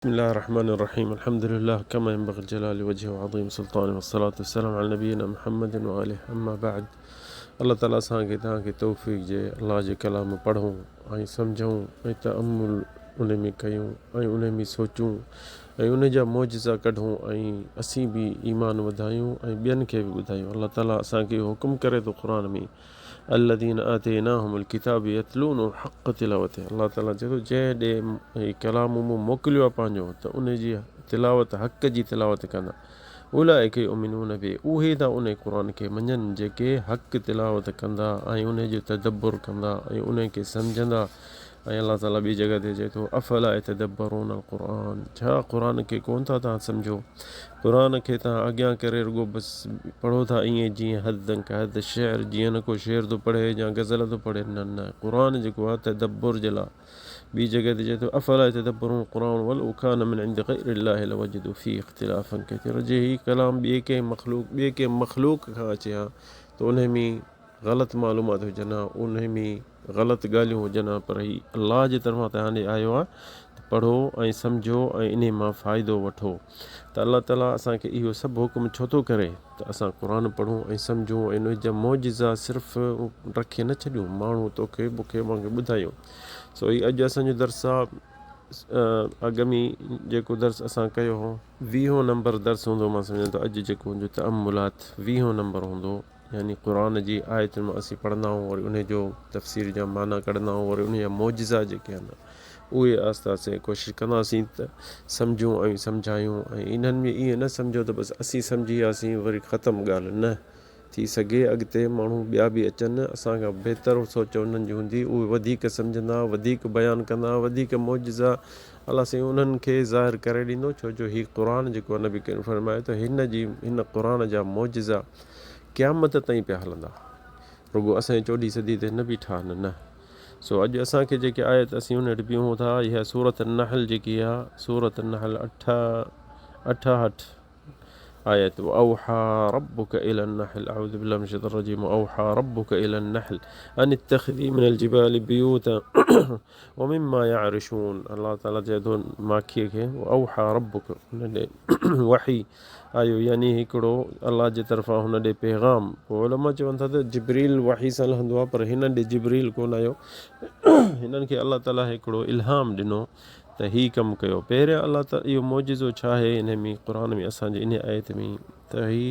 بسم الله الرحمن الرحيم الحمد لله كما ينبغي لجلال وجهه وعظيم سلطانه والصلاة والسلام على نبينا محمد وآله اما بعد الله تعالي اسان کي توهان کي توفيق جي الله جي ڪلام پڙهون ۽ سمجهون ۽ تامل ان ۾ ڪيون ۽ ان ۾ سوچون ۽ ان جا معجزا ڪڍون ۽ اسين به ايمان وڌايون ۽ ٻين کي به ٻڌايون الله تعالي اسان کي حڪم ڪري ٿو قرآن ۾ الذين آتيناهم الڪتاب يتلونه حق تلاوته الله تعالي چئي ٿو جنهن ڏي هي ڪلام مون موڪليو آهي پنهنجو ته ان جي تلاوت حق جي تلاوت ڪندا اولئک يؤمنون به اهي ٿا ان قرآن کي مڃن جيڪي حق تلاوت ڪندا ۽ ان جو تدبر ڪندا ۽ ان کي سمجهندا ۽ الله تعالي ٻي جڳهه تي چئي ٿو افلا يتدبرون القرآن ڇا قرآن کي ڪون ٿا توهان سمجهو قرآن کي توهان اڳيان ڪري رڳو بس پڙهو ٿا ائين جيئن حد حد شعر جيئن نه ڪو شعر ٿو پڙهي يا غزل ٿو پڙهي نه نه قرآن جيڪو آهي تدبر جي لاء ٻي جڳهه تي چئي ٿو افلا يتدبرون القرآن ولو كان من عند غير الله لوجدوا فيه اختلافا كثيرا جي هي ڪلام ٻئي ڪنهن مخلوق ٻئي ڪنهن مخلوق کان اچي ها ته ان ۾ غلط معلومات هجن ها انهي ۾ غلط ڳالهيون هجن ها پر هي الله جي طرفان توهان ڏي آيو آهي ته پڙهو ۽ سمجهو ۽ انهي مان فائدو وٺو ته الله تعالي اسان کي اهو سڀ حڪم ڇو ٿو ڪري ته اسان قرآن پڙهون ۽ سمجهون ۽ انهي جا معجزا صرف رکي نه ڇڏيون ماڻهو توکي مونکي مونکي ٻڌايون سو هي اڄ اسان جو درس آهي اڳ ۾ جيڪو درس اسان ڪيو هو ويهون نمبر درس هوندو مان سمجهان ٿو اڄ جيڪو هن جو تاملات ويهون نمبر هوندو يعني قرآن جي آيتن مان اسين پڙهندا آهيون وري انهي جو تفسير جا معنيٰ ڪڍندا آهيون وري انهي جا معجزا جيڪي آهن اهي آهستي آهستي ڪوشش ڪنداسين ته سمجهون ۽ سمجهايون ۽ انهن ۾ ائين نه سمجهو ته بس اسين سمجهي وياسين وري ختم ڳالهه نه ٿي سگهي اڳتي ماڻهو ٻيا به اچن اسان کان بهتر سوچ انهن جي هوندي اهي وڌيڪ سمجهندا وڌيڪ بيان ڪندا وڌيڪ معجزا الله سائين انهن کي ظاهر ڪري ڏيندو ڇو جو هي قرآن جيڪو نبي ڪريم فرمايو ته هن جي هن قرآن جا معجزا قيامت تائين پيا هلندا رڳو اسان جي چوڏهين صدي تي نه بيٺا آهن نه سو اڄ اسان کي جيڪي آيت اسين ان هيٺ بيهون ٿا اها سورت النحل جيڪي آهي سورت النحل اٺ اٺاهٺ آيت واوحى ربك الى النحل اعوذ بالله من الشيطان الرجيم واوحى ربك الى النحل ان اتخذي من الجبال بيوتا ومما يعرشون الله تعالي چئي ٿو ماکيء کي واوحى ربك هن ڏي وحي آيو يعني هڪڙو الله جي طرفان هن ڏي پيغام پوء علماء چون ٿا ته جبريل وحي سان لهندو آهي پر هنن ڏي جبريل ڪونه آيو هنن کي الله تعالي هڪڙو الهام ڏنو ته هي ڪم ڪيو پهريان الله تعالي اهو معجزو ڇا آهي ان ۾ قرآن ۾ اسان جي ان آيت ۾ ته هي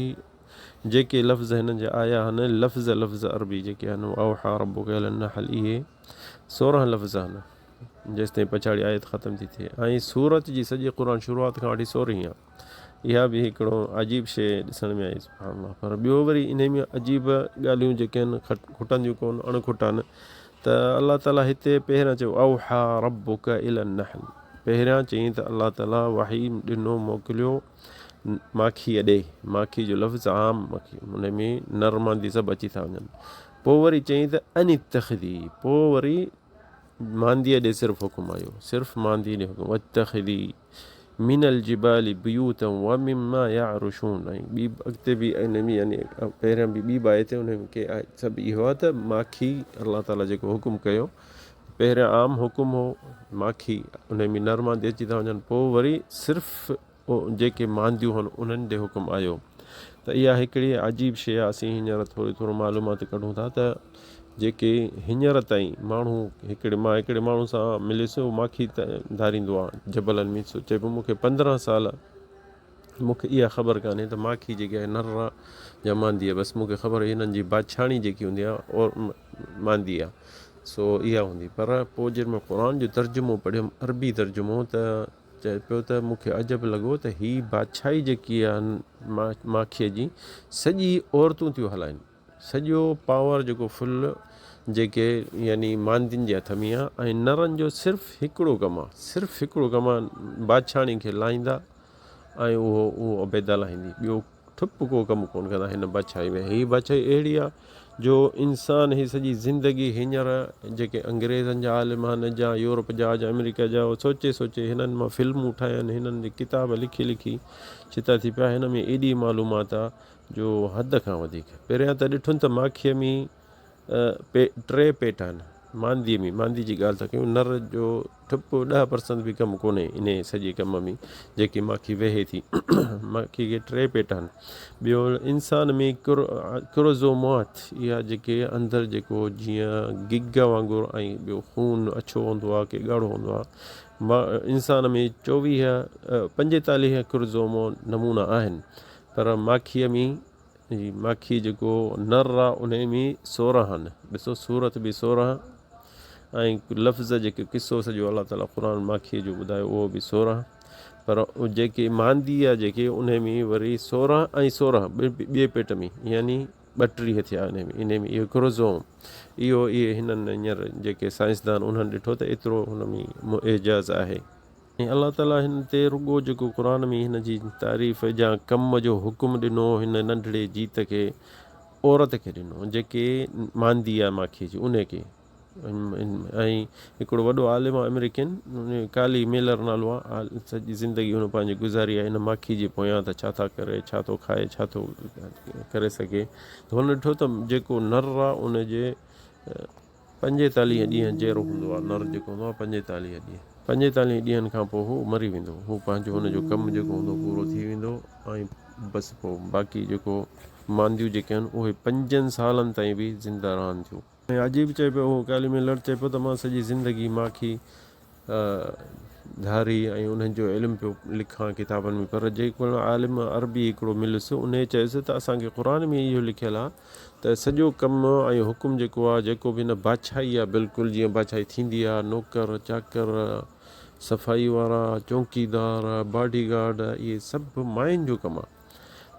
جيڪي لفظ هنن جا آيا آهن لفظ لفظ عربي جيڪي آهن اوحى ربك الى النحل اهي 16 لفظ آهن جيستائين پڇاڙي آيت ختم ٿي ٿئي ۽ سورت جي سڄي قرآن شروعات کان وٺي سورهين آهي اها به هڪڙو عجيب شيء ڏسڻ ۾ آئي سبحان الله پر ٻيو وري انهي ۾ عجيب ڳالهيون جيڪي آهن کٽنديون ڪون اڻ کٽ آهن ته الله تعالي هتي پهريان چيو اوحا ربک الى النحل پهريان چيائين ته الله تعالي وحي ڏنو موڪليو ماکيء ڏي ماکي جو لفظ عام ماکي ان ۾ نر مادي سڀ اچي ٿا وڃن پوء وري چيائين ته ان اتخذي پوء وري مانديء ڏي صرف حڪم آيو صرف ماندي ڏي حڪم اتخذي من الجبال بيوتا ومما يعرشون ۽ ٻي اڳتي به ان ۾ يعني پهريان به ٻي به آيت ان ۾ ڪي سڀ اهو آهي ته ماکي الله تعالي جيڪو حڪم ڪيو پهريان عام حڪم هو ماکي ان ۾ نر مادي اچي ٿا وڃن پوء وري صرف جيڪي مانديون هن انهن ڏي حڪم آيو ته اها هڪڙي عجيب شيء آهي اسين هينئر ٿوري ٿورو معلومات ڪڍون ٿا ته جيڪي هينئر تائين ماڻهو هڪڙي مان هڪڙي ماڻهو سان مليس هو ماکي ڌاريندو آهي جبلن ۾ سو چئي پيو مون کي 15 سال مون کي اها خبر ڪانهي ته ماکي جيڪي آهي نر آهي يا ماندي آهي بس مون کي خبر هئي هنن جي بادشاهڻي جيڪي هوندي آهي اور ماندي آهي سو اها هوندي پر پوء جڏهن مان قرآن جو ترجمو پڙهيم عربي ترجمو ته چئي پيو ته مون کي عجب لڳو ته هي بادشاهي جيڪي آهي ماکيء جي سڄي عورتون ٿيون هلائن سڄو پاور جيڪو فل جيڪي يعني ماندين جي هٿ ۾ آهي ۽ نرن جو صرف هڪڙو ڪم آهي صرف هڪڙو ڪم آهي بادشاهڻي کي لاهيندا ۽ اهو اهو عبيدا لاهيندي ٻيو ٺپ ڪو ڪم ڪونه ڪندا هن بادشاهي ۾ هي بادشاهي اهڙي آ جو انسان هي سڄي زندگي هينئر جيڪي انگريزن جا عالم آهن جا يورپ جا جا آمريڪا جا سوچي سوچي هنن مان فلمون ٺاهيا آهن هنن جي ڪتاب لکي لکي ڇتا ٿي پيا هن ۾ ايڏي معلومات آ جو حد کان وڌيڪ پهريان ته ڏٺن ته ماکيء ۾ ٽي پيٽ آهن. مانديء ۾ ماندي جي ڳالهه ٿا ڪيون نر جو ٺپ 10% به ڪم ڪونهي انهي سڄي ڪم ۾ جيڪي ماکي ويهي ٿي. ماکي کي ٽي پيٽ آهن. ٻيو انسان ۾ ڪروزومات اها جيڪي اندر جيڪو جيئن گگ وانگر ۽ ٻيو خون اڇو هوندو آهي ڪي ڳاڙهو هوندو آهي. انسان ۾ 24 45 ڪروزومو نمونا آهن پر ماکيء ۾ جي ماکي جيڪو نر آ انهي ۾ 16 آهن. ڏسو سورت به 16 ۽ لفظ جيڪي قصو سڄو الله تعالي قرآن ماکي جو ٻڌايو اهو به 16 پر جيڪي ماندي آ جيڪي انهي ۾ وري 16 ۽ 16 ٻئي پيٽ ۾ يعني 32 ٿيا انهي ۾ انهي ۾ اهو ڪروزوم اهو اهي هنن هينئر جيڪي سائنسدان انهن ڏٺو ته ايترو هن ۾ اعجاز آهي. ۽ الله تعالي هن تي رڳو جيڪو قرآن ۾ هن جي تعريف يا ڪم جو حڪم ڏنو هن ننڍڙي جيت کي عورت کي ڏنو جيڪي ماندي آهي ماکي جي انهي کي ۽ هڪڙو وڏو عالم آهي آمريڪين ڪالي ميلر نالو آهي سڄي زندگي هن پنهنجي گذاري آهي هن ماکي جي پويان ته ڇا ٿا ڪري ڇا ٿو کائي ڇا ٿو ڪري سگهي ته هن ڏٺو ته جيڪو نر آهي ان جي 45 ڏينهن جيئرو هوندو آهي، نر جيڪو هوندو آهي 45 ڏينهن. 45 ڏينهن کان پوء هو مري ويندو. هو پنهنجو هن جو ڪم جيڪو هوندو پورو ٿي ويندو ۽ بس پوء باقي جيڪو مانديون جيڪي آهن اهي پنجن سالن تائين به زنده رهن ٿيون. ۽ عجيب چئي پيو هو ڪالي ۾ لڙ چئي پيو ته مان سڄي زندگي ماکي ڌاري ۽ انهن جو علم پيو لکان ڪتابن ۾ پر جيڪو عالم عربي هڪڙو مليس انهي چيس ته اسان کي قرآن ۾ اهو لکيل آهي ته سڄو ڪم ۽ حڪم جيڪو آهي جيڪو به هن بادشاهي آهي بلڪل جيئن بادشاهي ٿيندي آهي نوڪر چاڪر صفائي وارا چونڪيدار باڊي گارڊ اهي سڀ ماين جو ڪم آهي.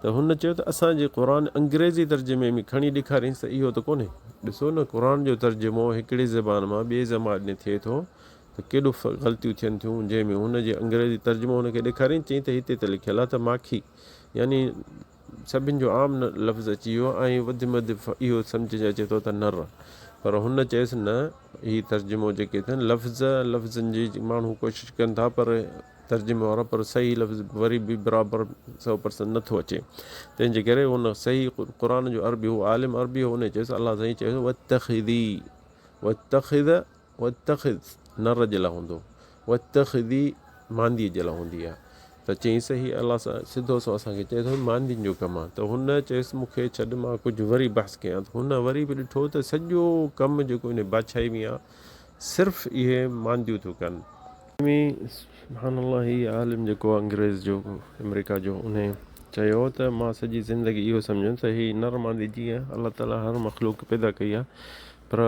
ته هن چيو ته اسان جي قرآن انگريزي ترجمي ۾ کڻي ڏيکارينس ته اهو ته ڪونهي. ڏسو نه قرآن جو ترجمو هڪڙي زبان مان ٻئي زبان ۾ ٿئي ٿو ته ڪيڏو غلطيون ٿين ٿيون جنهن ۾ هن جي انگريزي ترجمو هن کي ڏيکارين چيائين ته هتي ته لکيل آهي ته ماکي يعني سڀن جو عام لفظ اچي ويو ۽ وڌ ۾ وڌ اهو سمجهه ۾ اچي ٿو ته نر پر هن چيس نه هي ترجمو جيڪي اٿن لفظ لفظن جي ماڻهو ڪوشش ڪن ٿا پر ترجمي وارو پر صحيح لفظ وري به برابر سئو پرسنٽ نٿو اچي تنهن جي ڪري ان صحيح قرآن جو عربي هو عالم عربي هو ان چيس الله سائين چيس واتخذي واتخذ واتخذ نر جي لاء هوندو واتخذي ماندي جي لاء هوندي آهي ته چيس هي الله سان سڌو سو اسان کي چئي ٿو ماندين جو ڪم آهي ته هن چيس مون کي ڇڏ مان ڪجهه وري بحث ڪيان ته هن وري به ڏٺو ته سڄو ڪم جيڪو ان بادشاهي ۾ آهي صرف اهي مانديون ٿيون ڪن. ۾ سبحان الله هي عالم جيڪو انگريز جو آمريڪا جو انهي چيو ته مان سڄي زندگي اهو سمجهيم ته هي نر مادي جيئن الله تعالي هر مخلوق پيدا ڪئي آهي پر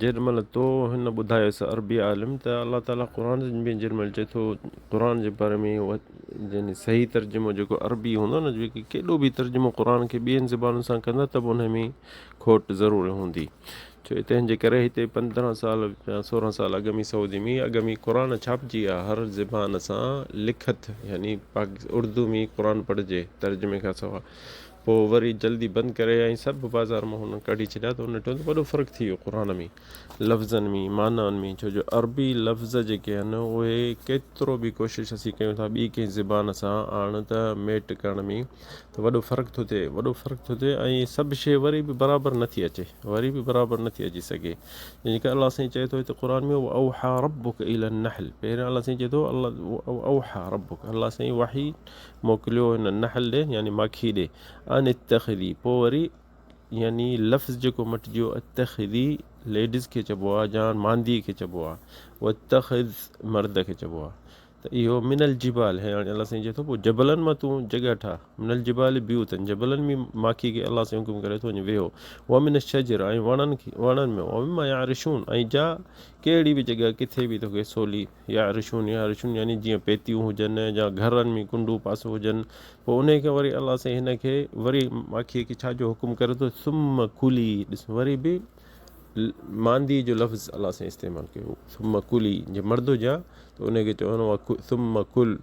جيڏ مهل تو هن ٻڌايس عربي عالم ته الله تعالي قرآن ۾ جيڏ مهل چئي ٿو قرآن جي باري ۾ يعني صحيح ترجمو جيڪو عربي هوندو نه جيڪي ڪيڏو به ترجمو قرآن کي ٻين زبانن سان ڪندا ته به انهي ۾ کوٽ ضرور هوندي ڇو تنهن جي ڪري هتي 15 سال يا 16 سال اڳ ۾ سعودي ۾ اڳ ۾ قرآن ڇاپجي آ هر زبان سان لکت يعني اردو ۾ قرآن پڙهجي ترجمي کان سوا پوء وري جلدي بند ڪري ۽ سڀ بازار مان هن ڪڍي ڇڏيا ته هن ڏٺو ته وڏو فرق ٿي ويو قرآن ۾ لفظن ۾ معنائن ۾ ڇو جو عربي لفظ جيڪي آهن اهي ڪيترو به ڪوشش اسين ڪيون ٿا ٻي ڪنهن زبان سان آڻ ته ميٽ ڪرڻ ۾ ته وڏو فرق ٿو ٿئي، وڏو فرق ٿو ٿئي ۽ سڀ شيء وري به برابر نه ٿي اچي، وري به برابر نه ٿي اچي سگهي. جنهن جي ڪري الله سائين چئي ٿو هتي قرآن ۾ واوحي ربک الي النحل پهريان الله سائين چئي ٿو الله واوحي ربک الله سائين وحي موڪليو هن نحل ڏي يعني ماکي ڏي ان اتخذي پوء وري يعني لفظ جيڪو مٽجي ويو اتخذي ليڊيز کي چئبو آهي يا ماندي کي چئبو آهي واتخذ مرد کي چئبو آهي ته اهو من الجبال هي هاڻي الله سائين چئي ٿو پوء جبلن مان تون جڳهه ٺاهه من الجبال بيوتا جبلن ۾ ماکي کي الله سائين حڪم ڪري ٿو وڃي ويهو ومن الشجر ۽ وڻن کي وڻن ۾ ومما يعرشون ۽ جا ڪهڙي به جڳهه ڪٿي به توکي سولي يعرشون يعرشون يعني جيئن پيتيون هجن يا گهرن ۾ ڪنڊون پاسو هجن پوء انهي کي وري الله سائين هن کي وري ماکي کي ڇا جو حڪم ڪري ٿو ثم ڪلي ڏس وري به ماندي جو لفظ الله سائين استعمال ڪيو ثم ڪلي جي مرد هجي ها ته ان کي چوڻو آهي ثم ڪل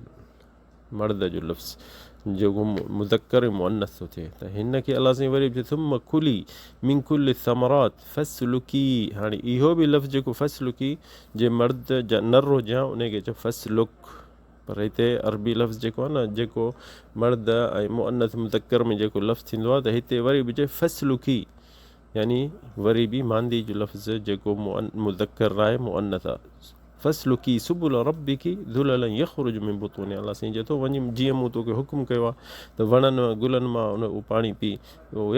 مرد جو لفظ جيڪو مذڪر ۽ مؤنث ٿو ٿئي ته هن کي الله سائين وري به ثم ڪلي من ڪل الثمرات فسلڪي هاڻي اهو به لفظ جيڪو فسلڪي جي مرد جا نر هجي ها ان کي چئو فسلڪ پر هتي عربي لفظ جيڪو آهي نه جيڪو مرد ۽ مؤنث مذڪر ۾ جيڪو لفظ ٿيندو آهي ته هتي وري به چئي فسلڪي. يعني وري به ماندي جو لفظ جيڪو مذڪر ناهي مؤنث آ. فاسلڪي سبل ربڪ ذللا يخرج من بطونها الله سائين چئي ٿو وڃ جيئن مون توکي حڪم ڪيو آ ته وڻن گلن مان ان اهو پاڻي پي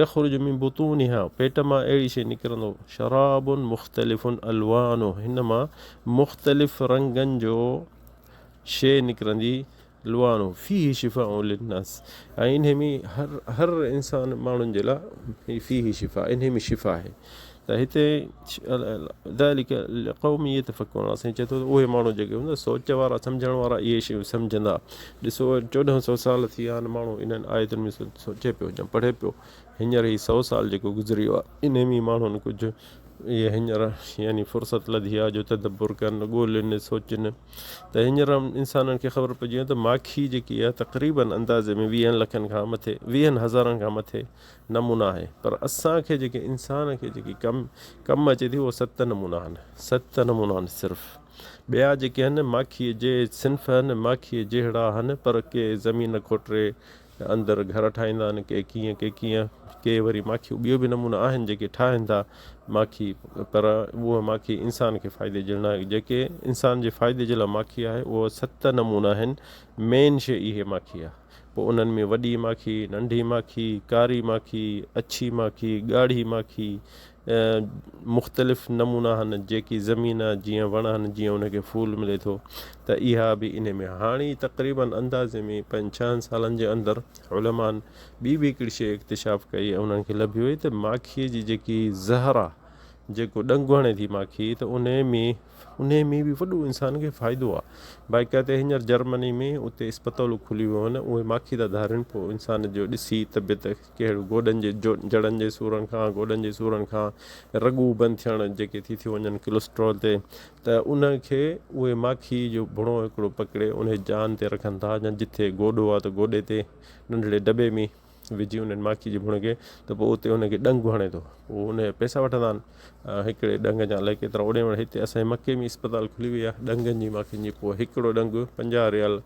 يخرج من بطونها پيٽ مان اهڙي شيء نڪرندو شراب مختلف الوانه هن مان مختلف رنگن جو شيء نڪرندي لوانو فيه شفاء للناس ۽ انهي ۾ هر هر انسان ماڻهن جي لاء فيه شفاء انهي ۾ شفا آهي ته هتي ذلڪ لقوم يتفڪرون الله سائين چئي ٿو ته اهي ماڻهو جيڪي هوندا سوچ وارا سمجهڻ وارا اهي شيون سمجهندا ڏسو 14 سو سال ٿي ويا آهن ماڻهو انهن آيتن ۾ سوچي پيو يا پڙهي پيو هينئر هي سو سال جيڪو گذري ويو آهي انهي ۾ ماڻهن ڪجهه اهي هينئر يعني فرصت لڌي آهي جو تدبر ڪن ڳولين سوچن ته هينئر انسانن کي خبر پئجي وئي ته ماکي جيڪي آهي تقريبن اندازي ۾ ويهن لکن کان مٿي ويهن هزارن کان مٿي نمونا آهي پر اسان کي جيڪي انسان کي جيڪي ڪم ڪم اچي ٿي اهو ست نمونا آهن ست نمونا آهن صرف ٻيا جيڪي آهن ماکيء جي صنف آهن ماکيء جهڙا آهن پر ڪي زمين کوٽري اندر گهر ٺاهيندا آهن، ڪي ڪيئن ڪي ڪيئن، ڪي وري ماکيون ٻيو به نمونا آهن جيڪي ٺاهن ٿا ماکي پر اها ماکي انسان کي فائدي جي نه جيڪي انسان جي فائدي جي لاء ماکي آهي اهو ست نمونا آهن مين شي اهي ماکي آهي پوء انهن ۾ وڏي ماکي، ننڍي ماکي، ڪاري ماکي، اڇي ماکي، ڳاڙهي ماکي، مختلف نمونا آهن جيڪي زمين جيئن وڻ آهن جيئن ان کي ڦول ملي ٿو ته اها به انهي ۾ هاڻي تقريبن اندازي ۾ پنج ڇهن سالن جي اندر علمائن ٻي به هڪڙي شيء اڪتشاف ڪئي ۽ انهن کي لڀي وئي ته ماکيء جي جيڪي زهر آهي جيڪو ڏنگ هڻي ٿي ماکي ته انهي ۾ انهي ۾ به وڏو انسان کي فائدو آهي باقاعده هينئر جرمني ۾ اتي اسپتالون کلي ويون آهن اهي ماکي ٿا ڌارين پوء انسان جو ڏسي طبيعت ڪهڙو گوڏن جي جڙن جي سورن کان، گوڏن جي سورن کان، رڳون بند ٿيڻ جيڪي ٿي ٿيون وڃن ڪلسٽرول تي ته ان کي اهي ماکي جو ڀڻو هڪڙو پڪڙي انهي جان تي رکن ٿا يا جٿي گوڏو آهي ته گوڏي تي ننڍڙي ڊٻي ۾ وجهي انهن ماکي جي ڀڻ کي ته پوء اتي ان کي ڏنگ هڻي ٿو پوء ان جا پئسا وٺندا آهن هڪڙي ڏنگ جا الائي ڪيترا اوڏي مهل هتي اسان جي مڪي ۾ اسپتال کلي وئي آهي ڏنگن جي ماکين جي پوء هڪڙو ڏنگ 50 ريال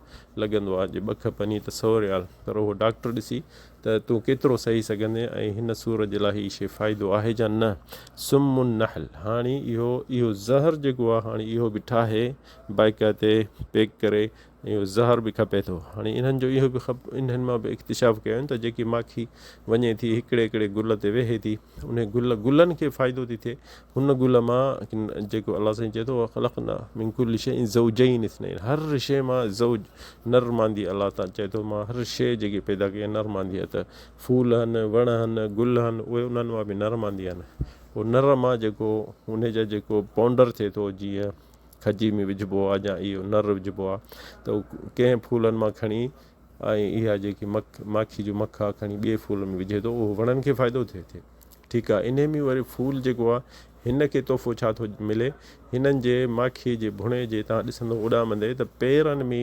لڳندو آهي جي ٻه کپني ته سو ريال پر اهو ڊاڪٽر ڏسي ته تون ڪيترو سهي سگهندين ۽ هن سور جي لاء هي شيء فائدو آهي يا نه؟ سم النحل، هاڻي اهو اهو زهر جيڪو آهي هاڻي اهو به ٺاهي باقاعدي پيڪ ڪري اهو زهر به کپي ٿو. هاڻي انهن جو اهو به خب انهن مان به اڪتشاف ڪيو آهن ته جيڪي ماکي وڃي ٿي هڪڙي هڪڙي گل تي ويهي ٿي انهي گل گلن کي فائدو ٿي ٿئي هن گل مان جيڪو الله سائين چئي ٿو وخلقنا من ڪل شيء زوجين اثنين هر شيء مان زوج نر ماندي الله تعالي چئي ٿو مان هر شيء جيڪي پيدا ڪئي نر ماندي آهي ته ڦول آهن وڻ آهن گل آهن اهي انهن مان به نر ماندي آهن پوء نر مان جيڪو ان جا جيڪو پائونڊر ٿئي ٿو جيئن کجي ۾ وجهبو آهي يا اهو نر وجهبو آهي ته ڪنهن ڦولن مان کڻي ۽ اها جيڪي مک ماکي جو مک آهي کڻي ٻئي ڦول ۾ وجهي ٿو اهو وڻن کي فائدو ٿئي ٿئي ٺيڪ آهي انهي ۾ وري ڦول جيڪو آهي هن کي تحفو ڇا ٿو ملي هنن جي ماکي جي ڀڻي جي تان ڏسندو اڏامندي ته پيرن ۾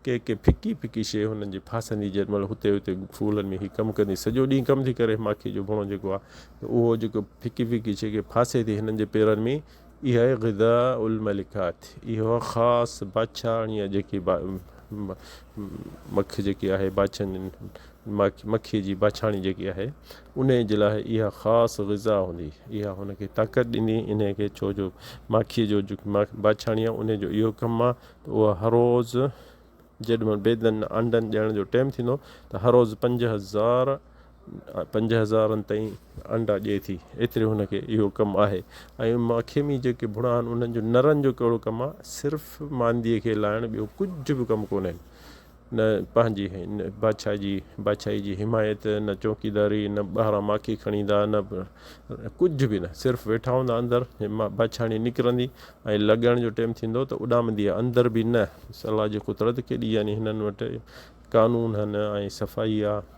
ڪي ڪي ڦڪي ڦڪي شيء هنن جي ڦاسندي جنهن مهل هتي هتي ڦولن ۾ هي ڪم ڪندي سڄو ڏينهن ڪم ٿي ڪري ماکي جو ڀڻو جيڪو آهي ته اهو جيڪو ڦڪي ڦڪي شيء کي ڦاسي ٿي هنن جي پيرن ۾ اها آهي غذاء الملڪات، اها خاص بادشاهاڻيء جيڪي مک جيڪي آهي بادشاهن مکيء جي بادشاهاڻي جيڪي آهي انهيء جي لاء اها خاص غذا هوندي، اها هن کي طاقت ڏيندي انهيء کي ڇو جو ماکيء جو جيڪو بادشاهاڻي آهي انهيء جو اهو ڪم آهي ته اها هر روز جيڏي مهل بيدن آنڊن ڏيڻ جو ٽيم ٿيندو ته هر روز 5000 پنج هزارن تائين انڊا ڏئي ٿي ايتري هن کي اهو ڪم آهي ۽ ماکي ۾ جيڪي ڀڻا آهن انهن جو نرن جو ڪهڙو ڪم آهي صرف مانديء کي لائڻ ٻيو ڪجهه به ڪم ڪونهن نه پنهنجي بادشاهه جي بادشاهي جي حمايت نه چوڪيداري نه ٻاهران ماکي کڻي ايندا نه ڪجهه به نه صرف ويٺا هوندا اندر بادشاهڻي نڪرندي ۽ لڳڻ جو ٽيم ٿيندو ته اڏامندي اندر به نه الله جي قدرت ڪيڏي يعني هنن وٽ قانون آهن ۽ صفائي آهي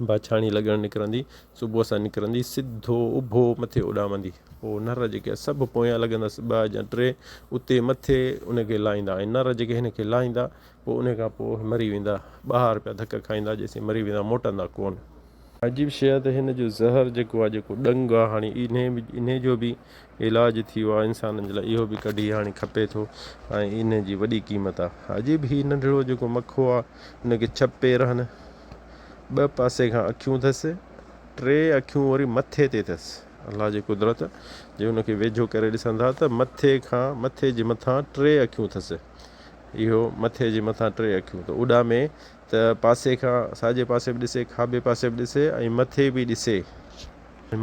باڇاڻي لڳڻ نڪرندي، صبح سان نڪرندي، سڌو اڀو مٿي اڏامندي. پوء نر جيڪي سڀ پويان لڳندس، ٻه يا ٽي، اتي مٿي ان کي لاهيندا ۽ نر جيڪي هن کي لاهيندا، پوء ان کان پوء مري ويندا. ٻاهر پيا ڌڪ کائيندا، جيسين مري ويندا، موٽندا ڪونه. عجيب شيء آهي ته هن جو زهر جيڪو آهي، جيڪو ڏنگ آهي، هاڻي انهي جو به علاج ٿي ويو آهي انسانن جي لاء، اهو به ڪڍي هاڻي کپي ٿو ۽ انهي جي وڏي قيمت آهي. عجيب هي ننڍڙو جيڪو مکو آهي، ان کي ڇهه پير آهن. ٻه پاسي کان اکيون اٿس، ٽي اکيون وري مٿي تي اٿس. الله جي قدرت جي ان کي ويجهو ڪري ڏسندا ته مٿي کان مٿي جي مٿان ٽي اکيون اٿس. اهو مٿي جي مٿان ٽي اکيون ته اڏامي ته پاسي کان ساڄي پاسي به ڏسي، کاٻي پاسي به ڏسي ۽ مٿي به ڏسي.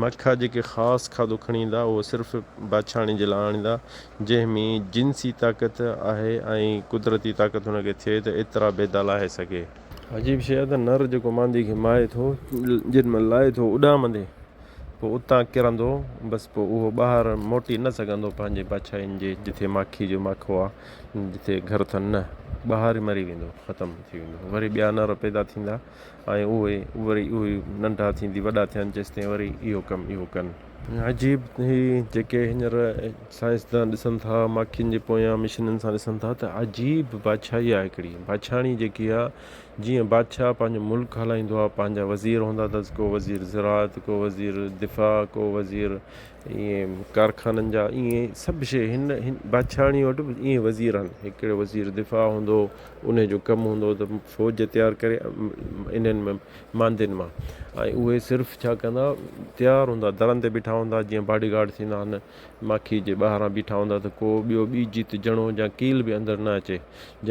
مکا جيڪي خاص کاڌو کڻي ايندا اهو صرف بادشاهڻي جي لاء آڻيندا، جنهن ۾ جنسي طاقت آهي ۽ قدرتي طاقت هن کي ٿئي ته ايترا بيدا لاهي سگهي. عجيب شيء آهي ته نر جيڪو ماندي کي مائي ٿو، جن مهل لاهي ٿو اڏامندي پوء اتان ڪرندو، بس پوء اهو ٻاهر موٽي نه سگهندو پنهنجي بادشاهين جي جٿي ماکي جو ماکو آ، جٿي گهر اٿن نه، ٻاهر ئي مري ويندو، ختم ٿي ويندو. وري ٻيا نر پيدا ٿيندا ۽ اهي وري اهي ننڍا ٿيندي وڏا ٿين جيستائين وري اهو ڪم اهو ڪن. عجيب هي جيڪي هينئر سائنسدان ڏسن ٿا ماکين جي پويان مشينن سان ڏسن ٿا ته عجيب بادشاهي آهي هڪڙي بادشاهڻي جيڪي آهي جيئن بادشاهه پنهنجو ملڪ هلائيندو آهي پنهنجا وزير هوندا اٿس ڪو وزير زراعت ڪو وزير دفاع ڪو وزير ائين ڪارخانن جا ائين سڀ شيء هن هن بادشاهڻي وٽ به ائين وزير آهن هڪڙو وزير دفاع هوندو انهي جو ڪم هوندو ته فوج تيار ڪري انهن ۾ ماندين مان ۽ اهي صرف ڇا ڪندا تيار هوندا درن تي بيٺا هوندا جيئن باڊي گارڊ ٿيندا آهن ماکي جي ٻاهران بيٺا هوندا ته ڪو ٻيو ٻي جيت جڻو يا ڪيل به اندر نه اچي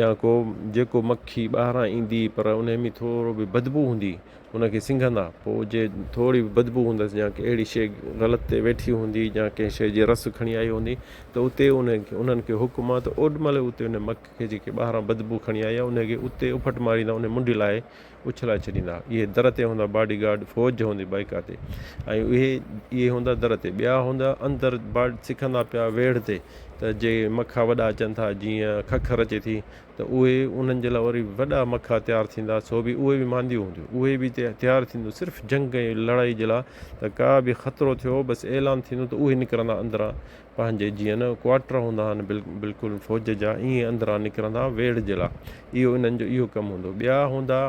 يا ڪو جيڪو مکي ٻاهران ايندي پر انهي ۾ ٿورو به بدبو هوندي ان کي سنگهندا، پوء جي ٿوري به بدبوء هوندس يا ڪي اهڙي شيء غلط تي ويٺي هوندي يا ڪنهن شيء جي رس کڻي آئي هوندي ته اتي انهن کي حڪم آ ته اوڏمهل اتي ان مک کي جيڪي ٻاهران بدبوء کڻي آئي آ ان کي اتي اڦٽ ماريندا ان منڍي لاهي اڇلائي ڇڏيندا. اهي در تي هوندا باڊي گارڊ فوج هوندي بائيڪا تي ۽ اهي اهي هوندا در تي ٻيا هوندا اندر باڊ سکندا پيا ويڙهه تي ته جي مکا وڏا اچن ٿا جيئن ککر اچي ٿي ته اهي انهن جي لاء وري وڏا مکا تيار ٿيندا، سو به اهي به مانديون هونديون، اهي به تيار ٿينديون صرف جنگ ۽ لڙائي جي لاء ته ڪا به خطرو ٿيو بس اعلان ٿيندو ته اهي نڪرندا اندران پنهنجي جيئن نه ڪوارٽر هوندا آهن بلڪل فوج جا ائين اندران نڪرندا ويڙهه جي لاء اهو انهن جو اهو ڪم هوندو ٻيا هوندا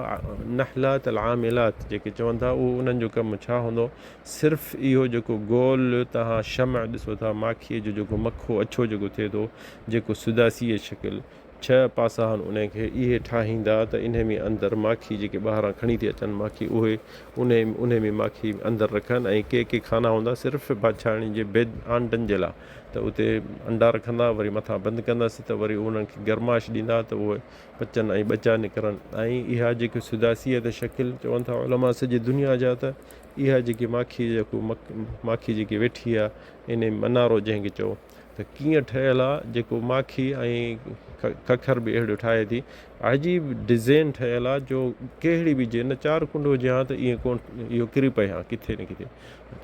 نحلات العاملات جيڪي چون ٿا اهو انهن جو ڪم ڇا هوندو صرف اهو جيڪو گول توهان شمع ڏسو ٿا ماکيء جو جيڪو مکو اڇو جيڪو ٿئي ٿو جيڪو سداسيء شڪل ڇهه پاسا آهن انهي کي اهي ٺاهيندا ته انهي ۾ اندر ماکي جيڪي ٻاهران کڻي ٿي اچن ماکي اهي انهي انهي ۾ ماکي اندر رکن ۽ ڪي ڪي خانا هوندا صرف بادشاهڻي جي بيد آنڊن جي لاء ته اتي انڊا رکندا وري مٿان بند ڪندس ته وري انهن کي گرمائش ڏيندا ته اهي پچن ۽ ٻچا نڪرن ۽ اها جيڪي سداسيت شڪل چون ٿا علماء سڄي دنيا جا ته اها جيڪي ماکي جيڪو ماکي جيڪي ويٺي آهي انهي منارو جنهن کي چئو ته ڪيئن ٺهيل آ جيڪو ماکي ۽ ککر به اهڙيو ٺاهي ٿي عجيب ڊزين ٺهيل آ جو ڪهڙي به جي نه چار ڪنڊ هجي ها ته ائين ڪون اهو ڪري پئي ها ڪٿي نه ڪٿي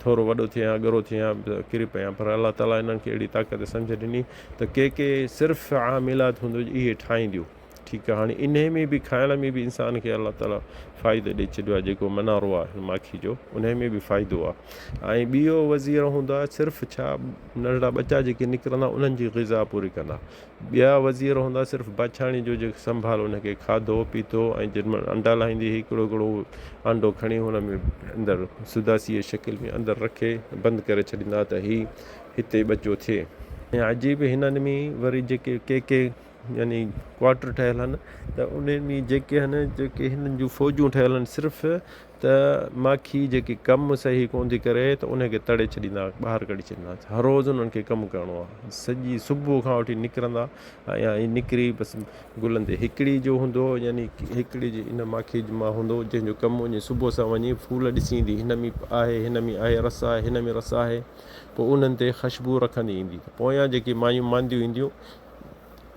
ٿورو وڏو ٿئي ها ڳرو ٿئي ها ته ڪري پئي ها پر الله تعالي انهن کي اهڙي طاقت سمجهه ڏني ته ڪي ڪي صرف عاملات هوندو اهي ٺاهينديون ٺيڪ آ هاڻي انهي ۾ به کائڻ ۾ به انسان کي الله تعالي فائدو ڏئي ڇڏيو آ جيڪو منارو آ هن ماکي جو انهي ۾ به فائدو آ ۽ ٻيو وزير هوندا صرف ڇا ننڍڙا ٻچا جيڪي نڪرندا انهن جي غذا پوري ڪندا ٻيا وزير هوندا صرف بادشاهڻي جو جيڪو سنڀال ان کي کاڌو پيتو ۽ جن مهل انڊا لاهيندي هڪڙو هڪڙو آنڊو کڻي هن ۾ اندر سداسي جي شڪل ۾ اندر رکي بند ڪري ڇڏيندا ته هي هتي ٻچو ٿئي ۽ عجيب هنن ۾ وري جيڪي ڪي ڪي يعني ڪوارٽر ٺهيل آهن ته انهن ۾ جيڪي آهن جيڪي هنن جون فوجون ٺهيل آهن صرف ته ماکي جيڪي ڪم صحيح ڪونه ٿي ڪري ته ان کي تڙي ڇڏيندا ٻاهر ڪڍي ڇڏيندا هر روز انهن کي ڪم ڪرڻو آهي سڄي صبح کان وٺي نڪرندا ۽ نڪري بس گلن تي هڪڙي جو هوندو يعني هڪڙي جي ان ماکي مان هوندو جنهن جو ڪم وڃي صبح سان وڃي ڦول ڏسي ايندي هن ۾ آهي هن ۾ آهي رس آهي هن ۾ رس آهي پوء انهن تي خشبو رکندي ايندي ته پويان جيڪي مايون مانديون اينديون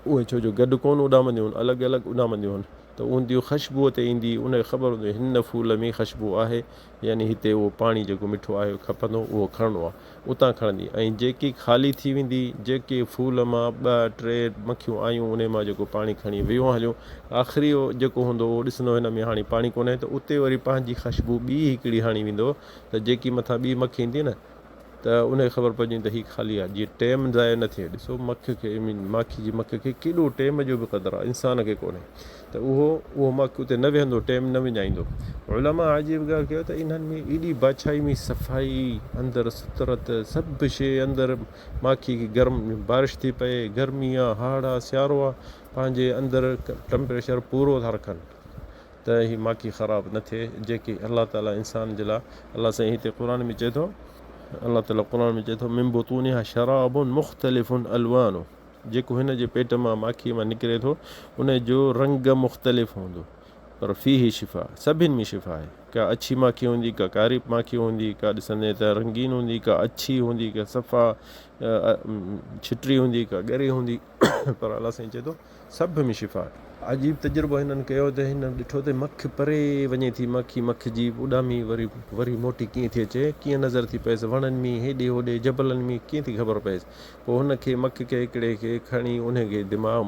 اهي ڇو جو گڏ ڪونه اڏامنديون هن الڳ الڳ اڏامنديون هن ته اهنديون خشبوء تي ايندي ان کي خبر هوندي هن ڦول ۾ خشبو آهي يعني هتي اهو پاڻي جيڪو مٺو آهي کپندو اهو کڻڻو آهي اتان کڻندي ۽ جيڪي خالي ٿي ويندي جيڪي ڦول مان ٻه ٽي مکيون آيون انهي مان جيڪو پاڻي کڻي ويون هليون آخري جيڪو هوندو اهو ڏسندو هن ۾ هاڻي پاڻي ڪونهي ته اتي وري پنهنجي خشبو ٻي هڪڙي هڻي ويندو ته جيڪي مٿان ٻي مکي ايندي نه ته ان کي خبر پئجي ويندي ته هي خالي آهي جيئن ٽيم ضايع نه ٿئي ڏسو مک کي ماکي جي مک کي ڪيڏو ٽيم جو به قدر آهي انسان کي ڪونهي ته اهو اهو مک اتي نه ويهندو ٽيم نه وڃائيندو علماء عجيب ڳالهه ڪيو ته انهن ۾ ايڏي بادشاهي ۾ صفائي اندر سترت سڀ شيء اندر ماکي کي گرم بارش ٿي پئي گرمي آ هاڙ آ سيارو آ پنهنجي اندر ٽمپريچر پورو ٿا رکن ته هي ماکي خراب نه ٿئي جيڪي الله تعالي انسان جي لاء الله سائين هتي قرآن ۾ چئي ٿو. الله تعالي قرآن ۾ چئي ٿو من بطونها شراب مختلف الوانه جيڪو هن جي پيٽ مان ماکيء مان نڪري ٿو ان جو رنگ مختلف هوندو پر فيه شفا سڀن ۾ شفا آهي ڪا اڇي ماکي هوندي ڪا ڪاري ماکي هوندي ڪا ڏسندين ته رنگين هوندي ڪا اڇي هوندي ڪا صفا ڇٽري هوندي ڪا ڳري هوندي پر الله سائين چئي ٿو سڀ ۾ شفا آهي. عجيب تجربو هنن ڪيو ته هنن ڏٺو ته مک پري وڃي ٿي، ماکي مک جي اڏامي وري وري موٽي ڪيئن ٿي اچي، ڪيئن نظر ٿي پئيس، وڻن ۾ هيڏي هوڏي جبلن ۾ ڪيئن ٿي خبر پئيس. پوء هن کي مک کي هڪڙي کي کڻي انهي کي دماغ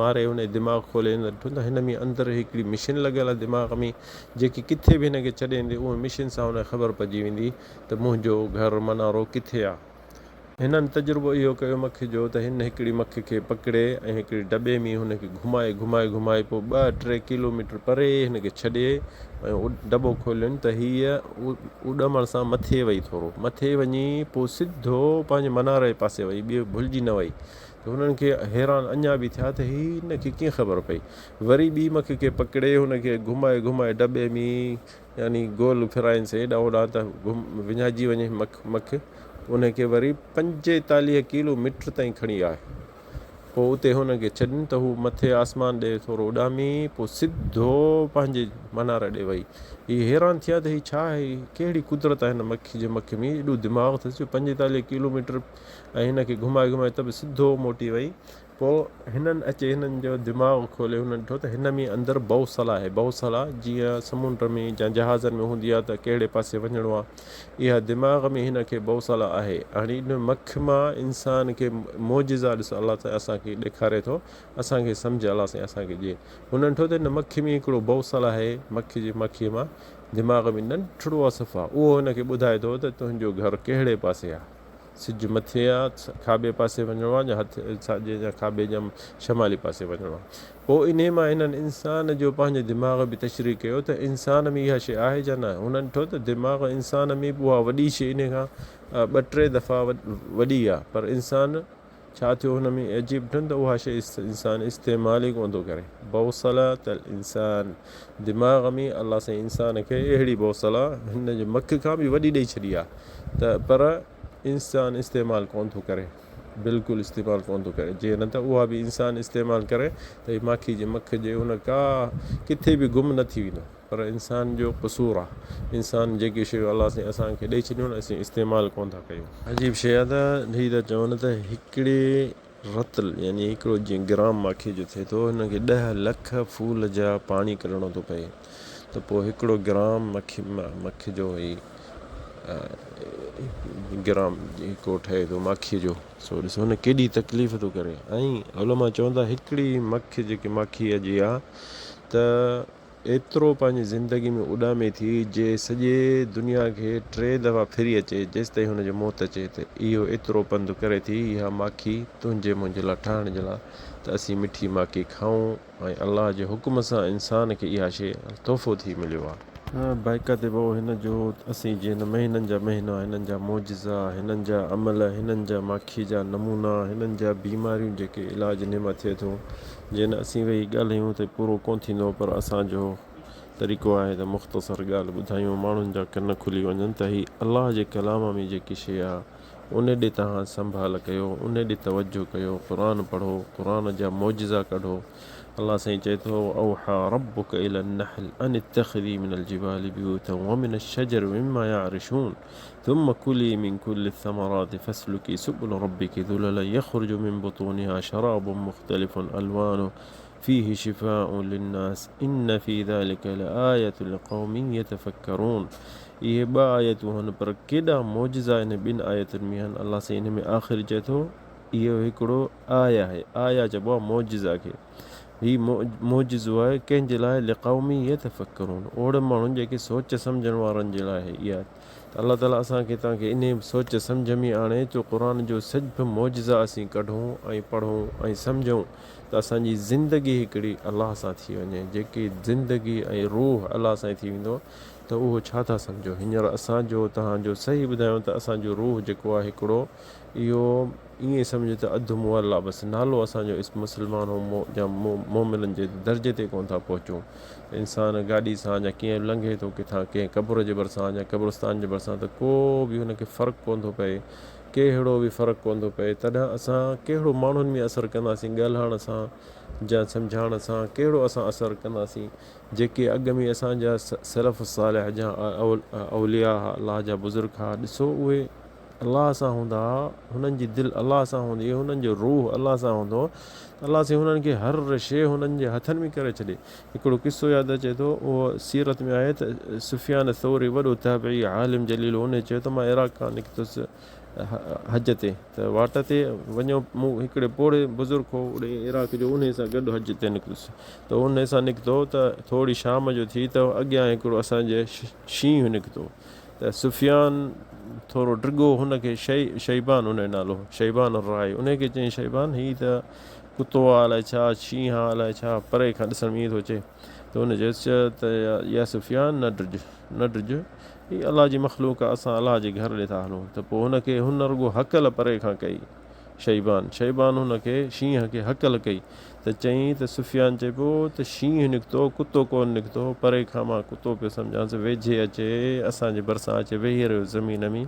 ماري انهي دماغ کولي هن ڏٺو ته هن ۾ اندر هڪڙي مشين لڳل آهي دماغ ۾ جيڪي ڪٿي به هن کي ڇڏيندي اهي مشين سان هن کي خبر پئجي ويندي ته منهنجو گهر منارو ڪٿي آهي. هنن تجربو اهو ڪيو مک جو ته هن هڪڙي مک کي پڪڙي ۽ هڪڙي ڊٻي ۾ هن کي گهمائي گهمائي گهمائي پوء ٻه ٽي ڪلو ميٽر پري هن کي ڇڏي ۽ ڊٻو کولين ته هيء اڏامڻ سان مٿي وئي ٿورو مٿي وڃي پوء سڌو پنهنجي مناري جي پاسي وئي ٻيو ڀلجي نه وئي ته هنن کي حيران اڃا به ٿيا ته هي هن کي ڪيئن خبر پئي وري ٻي مک کي پڪڙي هن کي گهمائي گهمائي ڊٻي ۾ يعني گول ڦيرائينس هيڏانهن هوڏانهن ته گم وڃائجي وڃي مک مک ان کي وري 45 ڪيلو ميٽر تائين کڻي آء. پوء اتي هن کي ڇڏين ته هو مٿي آسمان ڏي ٿورو اڏامي پوء سڌو پنهنجي منار ڏي وئي. هي حيران ٿيا ته هي ڇا آهي؟ ڪهڙي قدرت آهي هن مکي جي مک ۾ ايڏو دماغ اٿس جو 45 ڪيلو ميٽر ۽ هن کي گهمائي گهمائي ته به سڌو موٽي وئي. پوء هنن اچي هنن جو دماغ کولي هنن ڏٺو ته هن ۾ اندر بوصله آهي. بوصله جيئن سمنڊ ۾ يا جهازن ۾ هوندي آهي ته ڪهڙي پاسي وڃڻو آهي. اها دماغ ۾ هن کي بوصله آهي. هاڻي ان مک مان انسان کي معجزا ڏس الله سائين اسان کي ڏيکاري ٿو. اسان کي سمجهه الله سائين اسان کي ڏئي. هنن ڏٺو ته هن مک ۾ هڪڙو بوصله آهي. مک جي مکيء مان دماغ ۾ ننڍڙو آهي صفا. اهو هن کي ٻڌائي ٿو ته تنهنجو گهر ڪهڙي پاسي آهي. سج مٿي آ، کاٻي پاسي وڃڻو آ يا هٿ ساڄي يا کاٻي يا شمالي پاسي وڃڻو آ. پوء انهي مان هنن انسان جو پنهنجي دماغ به تشريح ڪيو ته انسان ۾ اها شيء آهي يا نه. هنن ڏٺو ته دماغ انسان ۾ به اها وڏي شيء انهي کان ٻه ٽي دفعا وڏي آ پر انسان ڇا ٿيو هن ۾ عجيب ڏٺن ته اها شيء انسان استعمال ئي ڪونه ٿو ڪري. بوصلة الانسان دماغ ۾ الله سائين انسان کي اهڙي بوصلة هن جي مک کان به وڏي ڏئي ڇڏي آهي ته پر انسان استعمال ڪونه ٿو ڪري بلڪل استعمال ڪونه ٿو ڪري جي نه ته اها به انسان استعمال ڪري ته هي ماکي جي مک جي هن ڪا ڪٿي به گم نه ٿي ويندو. پر انسان جو قصور آ. انسان جيڪي شيون الله سائين اسان کي ڏئي ڇڏيون آهن اسين استعمال ڪونه ٿا ڪيون. عجيب شيء آ ته هي ٿا چون ته هڪڙي رتل يعني هڪڙو جيئن گرام ماکي جو ٿئي ٿو هن کي 10 لک ڦول جا پاڻي ڪڍڻو ٿو پئي ته پوء هڪڙو گرام مکي مک جو هي گرام هڪڙو ٺهي ٿو ماکي جو سو ڏسو نه ڪيڏي تڪليف ٿو ڪري ۽ علماء چون ٿا هڪڙي مک جيڪي ماکيء جي آ ته ايترو پنهنجي زندگي ۾ اڏامي ٿي جي سڄي دنيا کي ٽي دفعا ڦري اچي جيستائين هن جو موت اچي ته اهو ايترو پنڌ ڪري ٿي اها ماکي تنهنجي منهنجي لاء ٺاهڻ جي لاء ته اسين مٺي ماکي کائون ۽ الله جي حڪم سان انسان کي اها شيء تحفو ٿي مليو آهي. بائيڪا تي وئو هن جو اسين جي هن مهينن جا مهينا هنن جا معجزا هنن جا عمل هنن جا ماکي جا نمونا هنن جا بيماريون جيڪي علاج انهي مان ٿئي ٿو جي نه اسين ويهي ڳالهايون ته پورو ڪونه ٿيندو پر اسان جو طريقو آهي ته مختصر ڳالهه ٻڌايون ماڻهن جا ڪن کلي وڃن ته هي الله جي ڪلام ۾ جيڪي شيء آ ان ڏي توهان سنڀال ڪيو ان ڏي توجه ڪيو قرآن پڙهو قرآن جا معجزا ڪڍو الله سائين چئي ٿو اوحا ربک الي النحل ان اتخذي من الجبال بيوتا ومن الشجر ومما يعرشون ثم كلي من كل الثمرات فاسلكي سبل ربك ذللا يخرج من بطونها شراب مختلف ألوانه فيه شفاء للناس ان في ذلك لآية لقوم يتفڪرون اهي ٻه آيتون هن پر ڪيڏا معجزا انهن ٻن آيتن ۾ آهن الله سائين انهن ۾ آخر چئي ٿو اهو هڪڙو آية آهي آية چئبو آهي معجزا کي هي معجزو آهي ڪنهن جي لاء لقوم يتفڪرون اهڙن ماڻهن جيڪي سوچ سمجهڻ وارن جي لاء آهي اها ته الله تعالي اسان کي توهان کي انهي سوچ سمجهه ۾ آڻي جو قرآن جو سڄ معجزا اسين ڪڍون ۽ پڙهون ۽ سمجهون ته اسان جي زندگي هڪڙي الله سان ٿي وڃي جيڪي زندگي ۽ روح الله سان ٿي ويندو ته اهو ڇا ٿا سمجهو هينئر اسان جو توهان جو صحيح ٻڌايو ته اسان جو روح جيڪو آهي هڪڙو اهو ائين سمجهه ته اڌ مئل آ بس نالو اسان جو مسلمان هو يا مومنن جي درجي تي ڪونه ٿا پهچون. انسان گاڏي سان يا ڪيئن لنگهي ٿو ڪٿان ڪنهن قبر جي ڀرسان يا قبرستان جي ڀرسان ته ڪو به هن کي فرق ڪونه ٿو پئي ڪهڙو به فرق ڪونه ٿو پئي تڏهن اسان ڪهڙو ماڻهن ۾ اثر ڪنداسين ڳالهائڻ سان يا سمجهائڻ سان ڪهڙو اسان اثر ڪنداسين جيڪي اڳ ۾ اسان جا سلف صالح جا اولياء ها الله جا بزرگ ها ڏسو اهي الله سان هوندا ها هنن جي دل الله سان هوندي هئي هنن جو روح الله سان هوندو هو الله سائين هنن کي هر شيء هنن جي هٿن ۾ ڪري ڇڏي هڪڙو قصو ياد اچي ٿو اهو سيرت ۾ آهي ته سفيان ثوري وڏو تابعي عالم جليل هو ان چيو ته مان عراق کان نڪتس حج تي ته واٽ تي وڃو مون هڪڙي پوڙهي بزرگ هو اڙي عراق جو انهي سان گڏ حج تي نڪتس ته انهي سان نڪتو ته ٿوري شام جو ٿي ته اڳيان هڪڙو اسان جي شينهن نڪتو ته سفيان ٿورو ڊگهو هن کي شيبان ان جو نالو هو شيبان الرائي ان کي چيائين شيبان هي ته ڪتو آ الائي ڇا شينهن آ الائي ڇا پري کان ڏسڻ ۾ ائين ٿو اچي ته هن چيس ته يا سفيان نه ڊڄ نه ڊڄ هي الله جي مخلوق آ اسان الله جي گهر ڏي ٿا هلون ته پوء هن کي هن رڳو هڪل پري کان ڪئي شيبان، شيبان هن کي، شينهن کي، هڪل ڪئي ته چيائين ته سفيان چئي پيو ته شينهن نڪتو، ڪتو ڪونه نڪتو، پري کان مان ڪتو پيو سمجهانس، ويجهي اچي اسان جي ڀرسان اچي ويهي رهيو زمين ۾،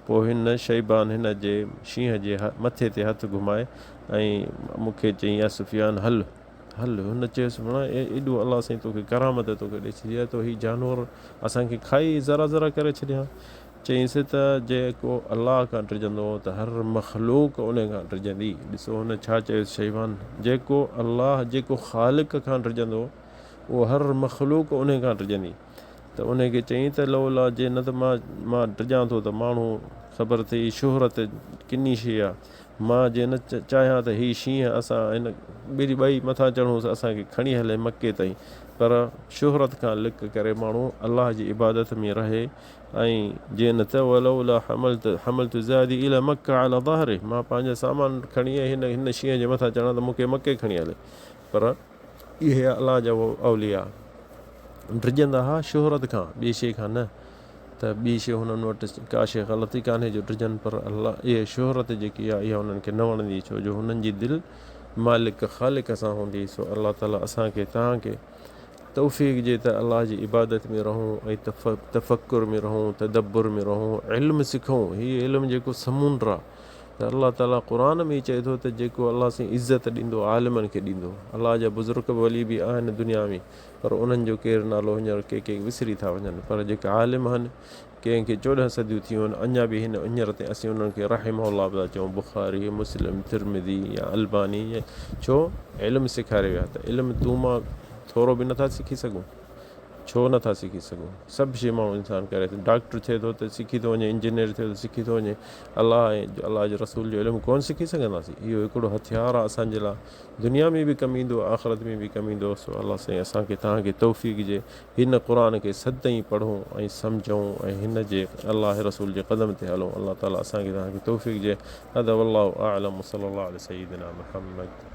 پوء هن، شيبان، هن جي، شينهن جي، مٿي تي هٿ گهمائي ۽ مون کي چيائين يا سفيان هل، هل، هن چيس مڙا ايڏو الله سائين توکي ڪرامت توکي ڏئي ڇڏي آهي، تو هي جانور اسان کي کائي ذرا ذرا ڪري ڇڏي ها. چيائينس ته جيڪو الله کان ڊڄندو ته هر مخلوق ان کان ڊڄندي. ڏسو هن ڇا چيس شيبان جيڪو الله جيڪو خالق کان ڊڄندو اهو هر مخلوق ان کان ڊڄندي. ته ان کي چيائين ته لولا جي نه ته مان مان ڊڄان ٿو ته ماڻهو خبر اٿئي شهرت ڪني شيء آ مان جي نه چاهيان ته هي شينهن اسان هن ٻري ٻئي مٿان چڙهونس اسان کي کڻي هلي مڪي تائين پر شهرت کان لڪ ڪري ماڻهو الله جي عبادت ۾ رهي ۽ جي نه ته ولولا حملت حملت زادي الي مڪه علي ظهري مان پنهنجا سامان کڻي ۽ هن هن شينهن جي مٿان چڙهان ته مون کي مڪي کڻي هلي پر اهي الله جا اولياء ڊڄندا ها شهرت کان ٻي شيء کان نه ته ٻي شيء هنن وٽ ڪا شيء غلط ئي ڪانهي جو ڊڄن پر الله اهي شهرت جيڪي آهي اها هنن کي نه وڻندي ڇو جو هنن جي دل مالڪ خالق سان هوندي سو الله تعالي اسان کي توهان کي توفيق ڏي ته الله جي عبادت ۾ رهون ۽ تفڪر ۾ رهون، تدبر ۾ رهون، علم سکون، هي علم جيڪو سمنڊ آ ته الله تعالي قرآن ۾ ئي چئي ٿو ته جيڪو الله سائين عزت ڏيندو عالمن کي ڏيندو، الله جا بزرگ به ولي به آهن دنيا ۾ پر انهن جو ڪير نالو هينئر ڪي ڪي وسري ٿا وڃن پر جيڪي عالم آهن ڪنهن کي 14 صديون ٿيون آهن اڃا به هن هينئر تائين اسين انهن کي رحمه الله به ٿا چئون بخاري مسلم ترمذي يا الباني يا ڇو علم سيکاري ويا ته علم تون مان ٿورو به نٿا سکي سگهون ڇو نٿا سکي سگهون سڀ شي ماڻهو انسان ڪري ٿو ڊاڪٽر ٿئي ٿو ته سکي ٿو وڃي انجنيئر ٿئي ٿو سکي ٿو وڃي الله ۽ الله جي رسول جو علم ڪون سکي سگهنداسين اهو هڪڙو هٿيار آهي اسان جي لاء دنيا ۾ به ڪم ايندو آخرت ۾ به ڪم ايندو سو الله سائين اسان کي توهان کي توفيق جي هن قرآن کي سدائين پڙهون ۽ سمجهون ۽ هن جي الله رسول جي قدم تي هلون الله تعالي اسان کي توهان کي توفيق جي هذا والله اعلم وصلي الله علي سيدنا محمد.